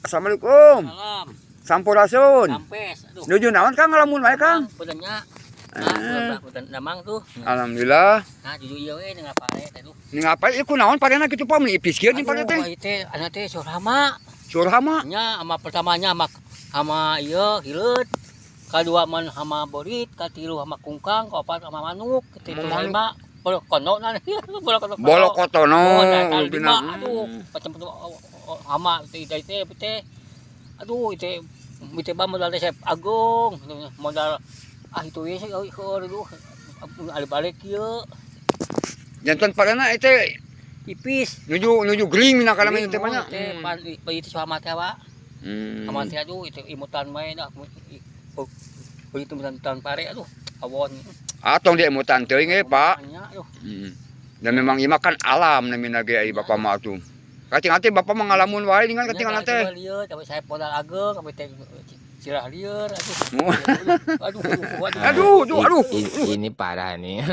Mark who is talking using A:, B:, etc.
A: Assalamualaikum.
B: Salam.
A: Sampurasun.
B: Rampes. Aduh.
A: Nuju naon, Kang, ngalamun wae, Kang?
B: Punten nya. Nah, punten damang tuh.
A: Alhamdulillah.
B: Nah, jujur ieu we dengan pare teh tuh.
A: Ini ngapain ieu, kunaon parena kitu, Pak, meuni ipis kieu jeung pare teh?
B: Aduh, teh anak teh surhama.
A: Surhama.
B: Nya ama pertamanya ama ama ieu hileut. Kadua man hama borit, katilu hama kungkang, kaopat hama manuk, katilu
A: Hama manuk.
B: Lima bolo kono na bolo kono.
A: Bolo kotono.
B: Oh, nah,
A: Rupina.
B: lima, aduh, macam hama teh teh teh teh. Aduh, itu itu ba modal teh agung, modal ah itu we sih heuh aduh balik kieu.
A: Janten parena itu
B: Ipis.
A: Nuju nuju gering mina kana teh banyak.
B: Teh pan itu sama teh wa. Sama teh aduh itu imutan wae dah. Oh, itu imutan pare aduh awon.
A: Atong dia emutan teuing ge, Pak.
B: Nya, aduh.
A: Dan memang ieu mah kan alam namina ge ai Bapak mah atuh. Kating teh Bapak mah ngalamun wae dengan katingan teh.
B: Lieur, tapi saya modal ageng, tapi teh sirah lieur aduh.
A: Oh.
B: Aduh, aduh, aduh.
A: Aduh, aduh, aduh.
C: Ini parah nih.